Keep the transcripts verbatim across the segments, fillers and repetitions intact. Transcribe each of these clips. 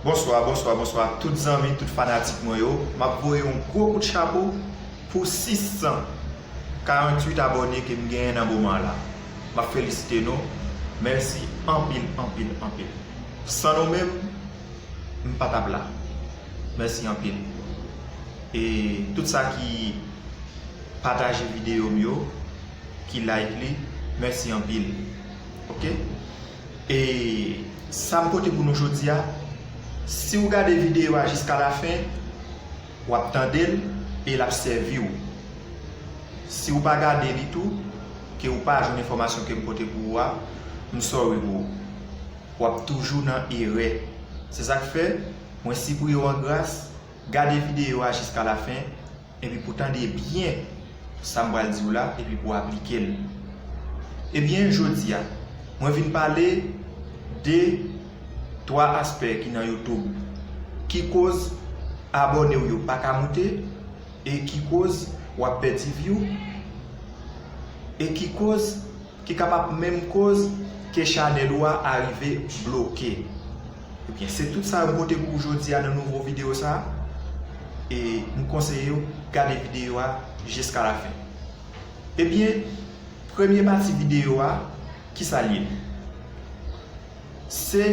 Bonswa, bonswa, bonswa tout zanmi, tout fanatik mwen yo. M ap voye yon gwo kout chapo pou sis san karanntuit abòne ke m genyen nan moman la. M ap felisite nou. Mèsi anpil, anpil, anpil. San nou menm, m pa t ap la. Mèsi anpil. E tout sa ki pataje videyo m yo, ki like li, mèsi anpil. Oke? E sa m pote pou nou jodi a, si w gade videyo a jiska lafen, w ap tande l e l ap sèvi w. Si w pa gade li tou, ke w pa jwenn enfòmasyon ke m pote pou ou a, m sorry pou ou. W ap toujou nan erè. Se sa k fè, mwen sipriye w an gras, gade videyo a jiska lafen, epi pou w tande byen sa m pral di w la, epi pou w aplike l. Ebyen, jodi a, mwen vin pale de twa aspè ki nan YouTube ki koz abòne w yo pa ka moute, e ki koz w ap pèdi view, e ki koz ki kapab menm koz ke chanèl ou a arive bloke. Ebyen, se tout sa yo m pote pou ou jodi a nan nouvo videyo sa a. E m konseye w gade videyo a jiska lafen. Ebyen, premye pati videyo a, kisa l ye? Se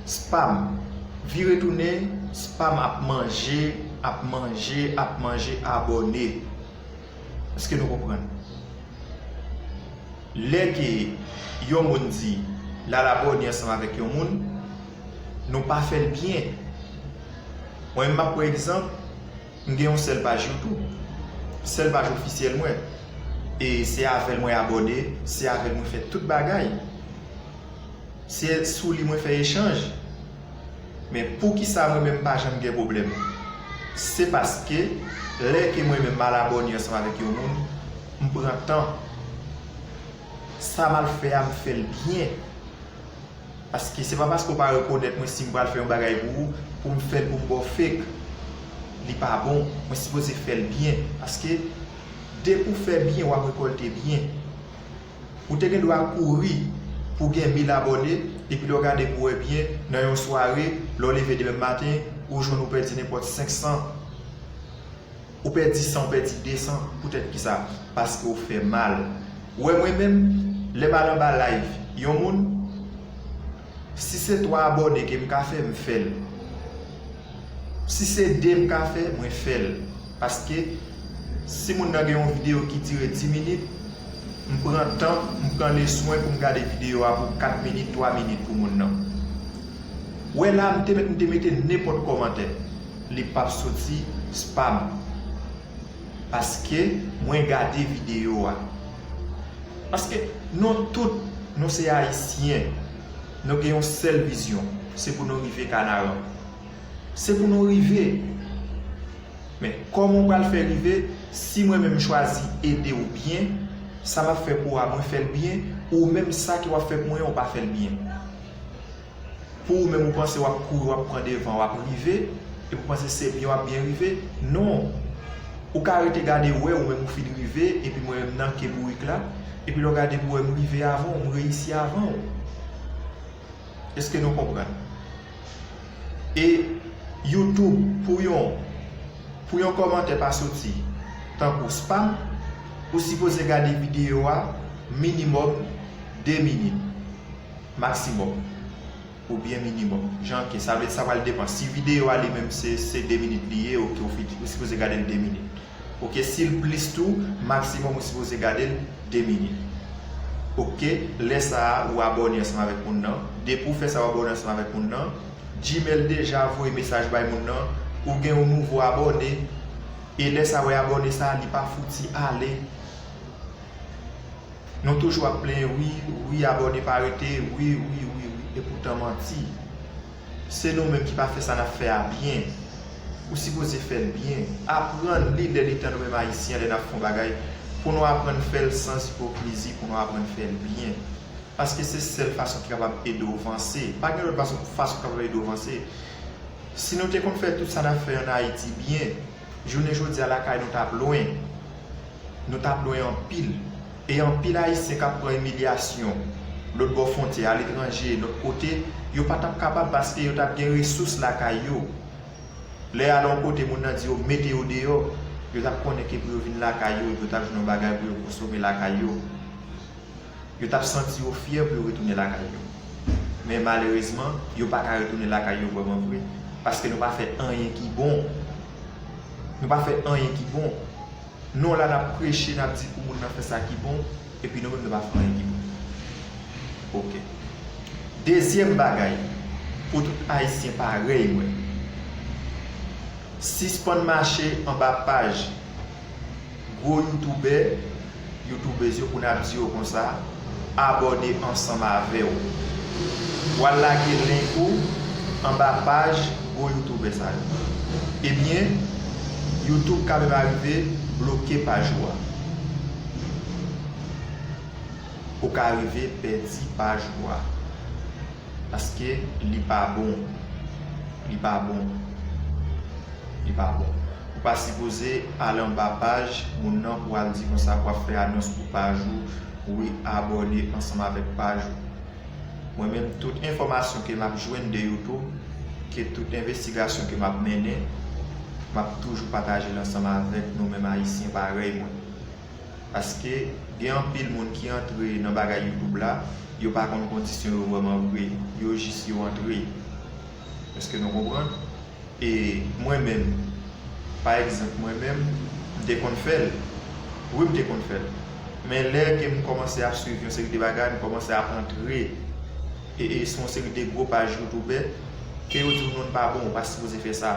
spam. Vire tounen, spam ap manje, ap manje, ap manje abòne. Èske nou konprann? Lè ke yon moun di l al abòne ansanm avèk yon moun, nou pa fè l byen. Mwen menm, m ap pran egzanp, m gen yon sèl paj YouTube. Sèl paj ofisyèl mwen. E se avè l mwen abòne, se avè l mwen fè tout bagay. Se sou li mwen fè echanj. Men poukisa mwen menm m pa janm gen pwoblèm? Se paske lè ke mwen menm m al abòne ansanm avèk yon moun, m pran tan. Sa m al fè a, m fè l byen. Paske se pa paske w pa rekonèt mwen si m pral fè yon bagay pou ou, pou m fè l pou m ba w fake. Li pa bon. Mwen sipoze fè l byen. Paske depi w fè byen, w ap rekòlte byen. Ou te gen dwa kouri pou w gen mil abòne, epi lè w gade pou w wè byen, nan yon sware, lè w leve demen maten, ou jwenn ou pèdi nenpòt senk san. Ou pèdi san, ou pèdi de san, poutèt kisa? Paske w fè mal. Ou wè mwen menm, lè m al anba live yon moun, si se twa abòne ke m ka fè, m fè l. Si se de m ka fè, mwen fè l. Paske si moun nan gen yon videyo ki dire dis minit, m pran tan, m pran le swen pou m gade videyo a pou kat minit, twa minit pou moun nan. Ou wè la, m te mèt, m te mete nenpòt kòmantè. Li p ap soti spam. Paske mwen gade videyo a. Paske nou tout, nou se Ayisyen. Nou gen yon sèl vizyon. Se pou nou rive Kanaran. Se pou nou rive. Men, kòman w pral fè rive, si mwen menm m chwazi ede w byen, sa m ap fè pou ou a, mwen fè l byen, ou menm sa ke w ap fè pou mwen an, ou pa fè l byen? Pou ou menm, ou panse w ap kouri, w ap pran devan, w ap rive, epi w panse se byen w ap byen rive. Non. Ou ka rete gade wè ou menm ou fin rive, epi mwen menm nan ke bourik la, epi lè w gade pou wè m rive avan w, m reyisi avan w. Èske nou konprann? E YouTube, pou yon, pou yon kòmantè pa soti tankou spam, ou sipoze gade videyo a minimòm de minit. Maksimòm. Oubyen minimòm. Jan ke, sa vle di sa pral depan. Si videyo a li menm se, se de minit li ye, oke, ou fi-, ou sipoze gade l de minit. Oke, si l plis tou, maksimòm ou sipoze gade l de minit. Oke, lè sa a, ou abòne ansanm avèk moun nan. Depi w fè sa, w abòne ansanm avèk moun nan. Gmail deja voye mesaj bay moun nan. Ou gen yon nouvo abòne. E lè sa a, wè abòne sa a, li pa fouti ale. Nou toujou ap plenyen, wi, wi, abòne pa rete, wi, wi, wi, wi. Epoutan manti. Se nou menm ki pa fè sa n ap fè a byen. Ou sipoze fè l byen. Aprann li lè li tan nou menm Ayisyen, lè n ap fè yon bagay, pou nou aprann fè l sans ipokrizi, pou nou aprann fè l byen. Paske se sèl fason ki kapab ede w vanse. Pa gen lòt fason, fason ki kapab ede w vanse. Si nou te konn fè tout sa n ap fè ann Ayiti byen, jounen jodi a lakay nou t ap lwen. Nou t ap lwen anpil. E anpil Ayisyen k ap pran imilyasyon lòt bò fwontyè, aletranje, lòt kote, Yo pa t ap kapab paske yo t ap gen resous lakay yo. Lè y al yon kote, moun nan di yo mete yo deyò, yo t ap konnen ke pou yo vin lakay yo, yo t ap jwenn yon bagay pou yo konsome lakay yo. Yo t ap santi yo fyè pou yo retounen lakay yo. Men malerezman, yo pa ka retounen lakay yo vrèman vre, paske nou pa fè anyen ki bon. Nou pa fè anyen ki bon. Nou la n ap preche, n ap di pou moun nan fè sa ki bon, epi nou menm nou pa fè anyen ki bon. Ok. Dezyèm bagay, pou tout Ayisyen parèy mwen, sispann mache anba paj gwo youtubè, youtubèz yo pou n ap di yo konsa, abòne ansanm avè w. W al lage link ou anba paj gwo youtubè sa yo. Ebyen, YouTube ka menm arive bloke paj ou a. Ou ka rive pèdi paj ou a. Paske li pa bon. Li pa bon. Li pa bon. Ou pa sipoze al anba paj moun nan pou al di konsa pou ap fè anons pou paj ou. Wi, abòne ansanm avèk paj ou. Mwen menm, tout enfòmasyon ke m ap jwenn de YouTube, ke tout envestigasyon ke m ap mennen, m ap toujou pataje l ansanm avèk nou menm Ayisyen parèy mwen. Paske gen anpil moun ki antre nan bagay YouTube la, yo pa konn kondisyon yo vrèman vre. Yo jis yo antre. Èske nou konprann? E mwen menm, pa egzanp, mwen menm, m te konn fè l. Wi, m te konn fè l. Men lè ke m kòmanse ap swiv yon seri de bagay, m kòmanse ap antre, e, e sou yon seri de gwo paj youtubè, ke yo di w non, l pa bon, ou pa sipoze fè sa.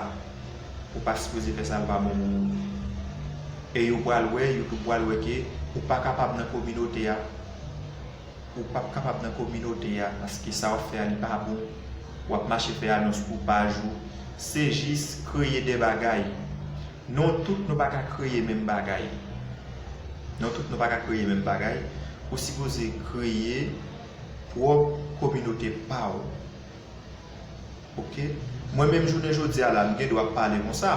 Ou pa sipoze fè sa, l pa bon pou ou. E yo pral wè, YouTube pral wè ke ou pa kapab nan kominote a. Ou p ap kapab nan kominote a, paske sa w ap fè a, li pa bon. W ap mache fè anons pou paj ou. Se jis kreye de bagay. Nou tout, nou pa ka kreye menm bagay. Nou tout, nou pa ka kreye menm bagay. Ou sipoze kreye pwòp kominote pa w. Ok? Mwen menm jounen jodi a la, m gen dwa ap pale konsa.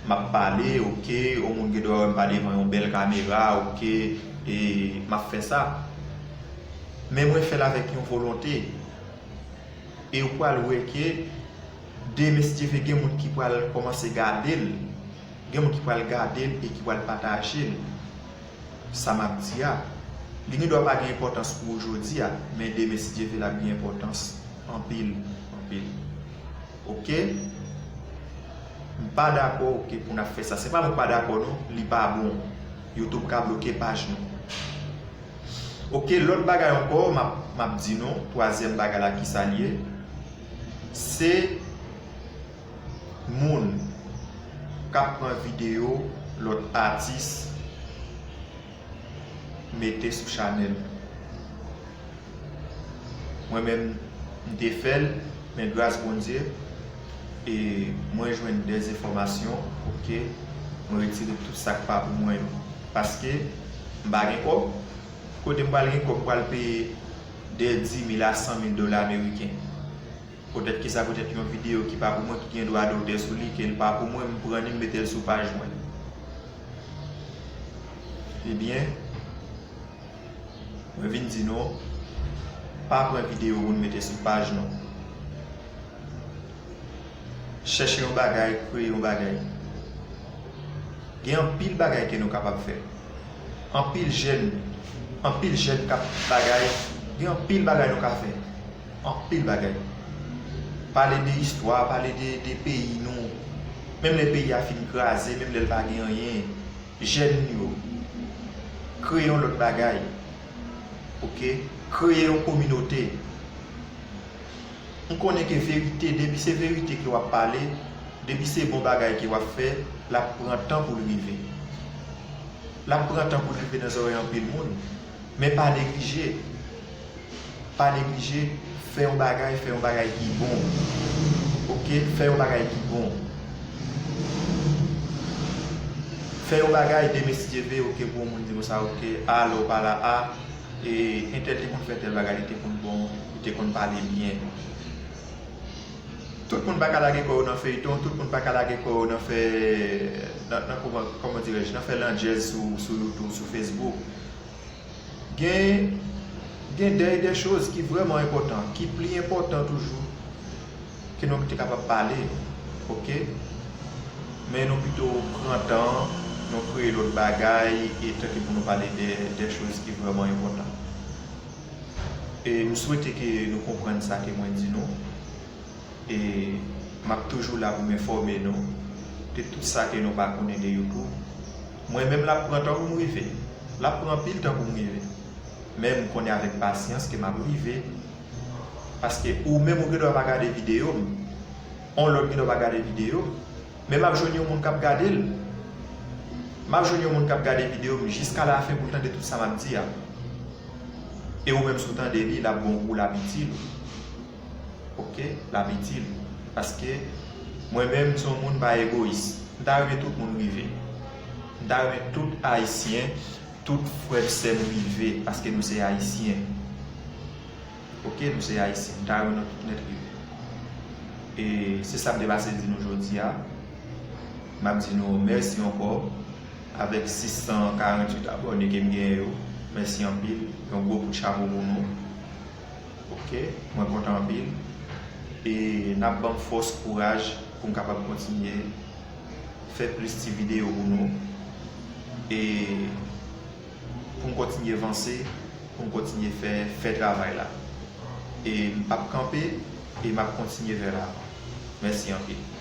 M ap pale, ok, yon moun gen dwa wè m pa devan yon bèl kamera, ok, e m ap fè sa. Men mwen fè l avèk yon volonte. E ou pral wè ke demen, si Dye vle, gen moun ki pral kòmanse gade l. Gen moun ki pral gade l e ki pral pataje l. Sa m ap di a, li gen dwa pa gen enpòtans pou ou jodi a, men demen, si Dye vle, l ap gen enpòtans anpil, anpil. Ok? M pa dakò, ok, pou n ap fè sa. Se pa mwen k pa dakò, non, li pa bon. YouTube ka bloke paj nou. Ok, lòt bagay ankò, m ap, m ap di nou, twazyèm bagay la, kisa l ye? Se moun k ap pran videyo lòt atis mete sou chanèl. Mwen menm, m te fè l, men gras Bondye, e mwen jwenn de enfòmasyon, ok, mwen retire tout sa k pa pou mwen yo. Paske m pa gen kòb, kote m pral gen kòb, m pral peye de dis mil a san mil dola ameriken. Poutèt ki sa, poutèt yon videyo ki pa pou mwen, ki gen dwa dotè sou li, ke l pa pou mwen, m pran li, m mete l sou paj mwen. Ebyen, mwen vin di nou, pa pran videyo moun mete sou paj nou. Chèche yon bagay, kreye yon bagay. Gen anpil bagay ke nou kapab fè. Anpil jèn, anpil jèn k ap bagay, gen anpil bagay nou ka fè. Anpil bagay. Pale de istwa, pale de, de peyi nou. Menm lè peyi a fin kraze, menm lè l pa gen anyen. Jèn yo, kreye yon lòt bagay. Ok? Kreye yon kominote. M konnen ke verite, depi se verite ke w ap pale, depi se bon bagay ke w ap fè, l ap pran tan pou l rive. L ap pran tan pou l rive nan zòrèy anpil moun. Men pa neglije. Pa neglije, fè yon bagay, fè yon bagay ki bon. Ok? Fè yon bagay ki bon. Fè yon bagay, demen, si Dye vle, ok, pou yon moun di konsa, ok, a, lè w pa la, a, e, entèl te konn fè tèl bagay, li te konn bon, li te konn pale byen. Tout moun pa ka lage kò yo nan feyton, tout moun pa ka lage kò yo nan fè, nan, nan, kòman, kòman dirèj, nan fè landjèz sou, sou YouTube, sou Facebook. Gen, gen de, de choz ki vrèman enpòtan, ki pli enpòtan toujou Ke nou te kapab pale, oke? Men nou pito pran tan, nou kreye lòt bagay, e tanke pou nou pale de, de choz ki vrèman enpòtan. E m swete ke nou konprann sa ke mwen di nou. E m ap toujou la pou m enfòme nou de tout sa ke nou pa konnen de YouTube. Mwen menm, l ap pran tan pou m rive. L ap pran anpil tan pou m rive. Men m konnen avèk pasyans ke m ap rive. Paske ou menm, ou gendwa pa gade videyo m. On lòt gendwa pa gade videyo m. Men m ap jwenn yon moun k ap gade l. M ap jwenn yon moun k ap gade videyo m jiska lafen pou l tande tout sa m ap di a. E ou menm, si w tande li, l ap bon pou w, l ap itil ou. Oke? L ap itil ou. Paske mwen menm, m se yon moun pa egoyis. M ta renmen tout moun rive. M ta renmen tout Ayisyen, tout frè m, sè m rive, paske nou se Ayisyen. Oke, nou se Ayisyen. M ta renmen nou tout nèt rive. E se sa m te pase di nou jodi a. M ap di nou mèsi ankò. Avèk sis san karanntuit abòne ke m genyen yo, mèsi anpil. Yon gwo kout chapo pou nou. Oke, mwen kontan anpil. E n ap ban m fòs, kouraj pou m kapab kontinye fè plis ti videyo pou nou. E pou m kontinye vanse, pou m kontinye fè, fè travay la. E m p ap kanpe, e m ap kontinye vè lavan. Mèsi anpil.